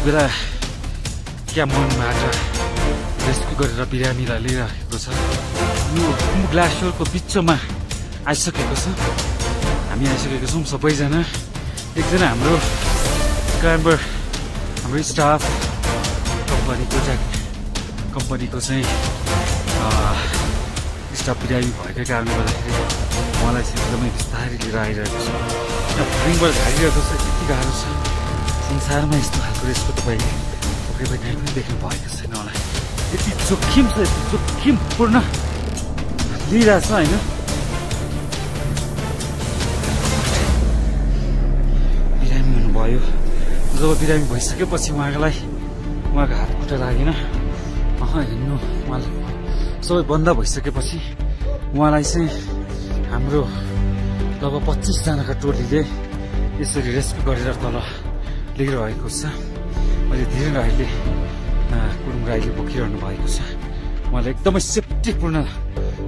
बेला क्या मनबाट रेस्क्यु गरेर बिरामीलाई लिइराखेको छ। यो ग्लासियरको बिचमा आइसकेको छ। हामी आइसकेको छौँ सबैजना। एकजना हाम्रो क्लाइम्बर, हाम्रो स्टाफ, कम्पनीको चाहिँ स्टाफ बिरामी भएकै कारणले गर्दाखेरि उहाँलाई चाहिँ एकदमै बिस्तारै लिएर आइरहेको छ। रिङबाट झारिरहेको छ। यति गाह्रो छ। संसारमा यस्तो खालको रेस्को तपाईँ पक्कै पनि कहीँ पनि देख्नु भएको छैन होला। यति जोखिम छ, यति जोखिमपूर्ण लिइरहेछ होइन। बिरामी हुनुभयो। जब बिरामी भइसकेपछि उहाँको हात खुट्टा लागेन, हिँड्नु उहाँलाई सबै बन्द भइसकेपछि उहाँलाई चाहिँ हाम्रो लगभग 25 जनाका टोलीले यसरी रेस्क्यु गरेर तल लिइरहेको छ। अहिले धेरै राईले कुरुङ राईले बोकिरहनु भएको छ। उहाँले एकदमै सेफ्टीपूर्ण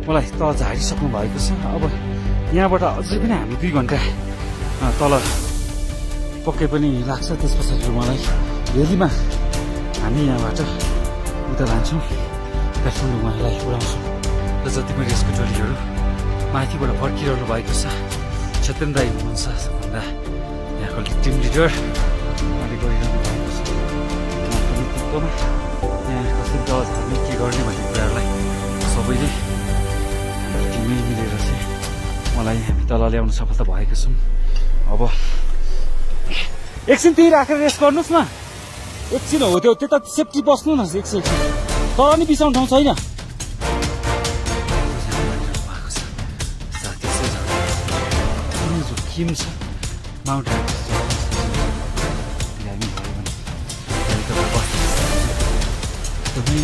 मलाई तल झारिसक्नु भएको छ। अब यहाँबाट अझै पनि हामी 2 घन्टा तल पक्कै पनि लाग्छ। त्यस पछाडि उहाँलाई रेलीमा हामी यहाँबाट उता लान्छौँ, काठमाडौँ उहाँलाई उडाउँछौँ। र जति पनि रेस्क्यु टोलीहरू माथिबाट फर्किरहनु भएको छ। क्षेत्र राई हुनुहुन्छ सबभन्दा यहाँको टिम लिडर, उहाँले गरिरहनु भएको छ। उहाँको नेतृत्वमा यहाँ कसरी तल झार्ने के गर्ने भन्ने कुराहरूलाई सबैले टिमै मिलेर चाहिँ उहाँलाई हामी तल ल्याउन सफलता भएका छौँ। अब एकछिन त्यही राखेर रेस्ट गर्नुहोस् न। एकछिन हो त्यो त्यता सेफ्टी बस्नु न। एकछिन तर नि बिसाउने ठाउँ छैन। जोखिम छ माउन्टेन बिरामी भयो भने एकदमै